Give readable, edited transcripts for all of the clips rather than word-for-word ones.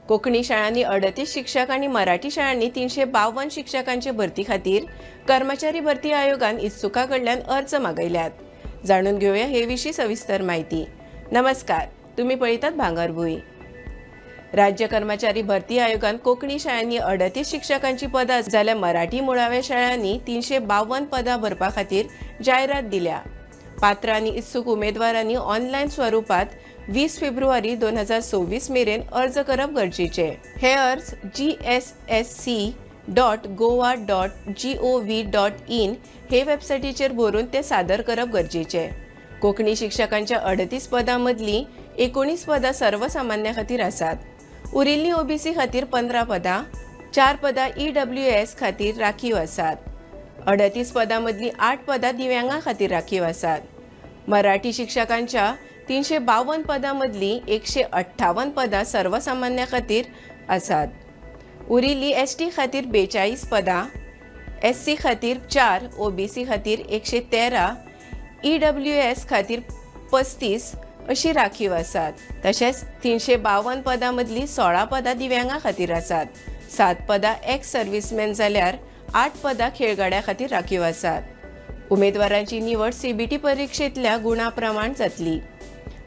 कोंकणी शाळांनी 38 शिक्षक आनी मराठी शाळांनी 352 शिक्षकांचे भरती खातीर कर्मचारी भरती आयोगान इत्सुका कडल्यान अर्ज मागयल्यात. जाणून घेवया हे विशीं सविस्तर माहिती. नमस्कार, तुम्ही पळयतात भांगरभूंय. राज्य कर्मचारी भरती आयोगान कोंकणी शाळांनी 38 शिक्षकांची पदां जाल्यार मराठी मुळाव्या शाळांनी 352 पदां भरपा खातीर जायरात दिल्या. पात्र आनी इत्सूक उमेदवारांनी ऑनलायन स्वरुपात 20 फेब्रुवारी 2026 मेरेन अर्ज करप गरजेचे. हे अर्ज gssc.goa.gov.in हे वेबसायटीचेर भरून ते सादर करप गरजेचे. कोंकणी शिक्षकांच्या 38 पदां मदलीं 19 पदां सर्वसामान्या खातीर आसात. उरिल्लीं ओबीसी खातीर 15 पदां, चार पदां ईडब्ल्यूएस खातीर राखीव आसात. 38 पदां मदलीं आठ पदां दिव्यांगा खातीर राखीव आसात. मराठी शिक्षकांच्या 352 पदां मदलीं 158 पदां सर्वसामान्या खातीर आसात. उरिल्लीं एसटी खातीर 42 पदां, एससी खातीर चार, ओबीसी खातीर 113, ईडब्ल्यूएस खातीर 35 अशी राखीव आसात. तशेंच 352 पदां मदलीं 16 पदां दिव्यांगा खातीर आसात. सात पदां एक्स सर्विसमॅन जाल्यार आठ पदां खेळगड्या खातीर राखीव आसात. उमेदवारांची निवड सीबीटी परिक्षेंतल्या गुणा प्रमाण जातली.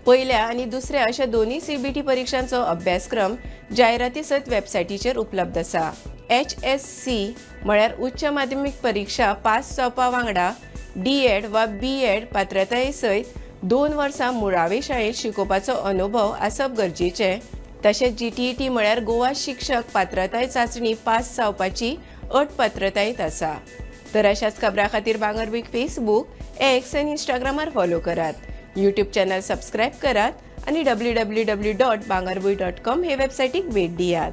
पयल्या आनी दुसऱ्या अशा दोनूय सीबीटी परिक्षांचो अभ्यासक्रम जायराती सयत वेबसायटीचेर उपलब्ध आसा. एचएससी म्हळ्यार उच्च माध्यमीक परिक्षा पास जावपा वांगडा डी एड वा बी एड पात्रताये सयत 2 वर्सां मुळावे शाळेंत शिकोवपाचो अनुभव आसप गरजेचें. तशेंच जीटीईटी म्हळ्यार गोवा शिक्षक पात्रताय चांचणी पास जावपाची अट पात्रतायेंत आसा. तर अशाच खबरां खातीर भांगरभूंयक फेसबूक, एक्स आनी इंस्टाग्रामार फॉलो करात, यूट्यूब चॅनल सबस्क्रायब करात आनी www.bhangarbhuin.com हे वेबसायटीक भेट दियात.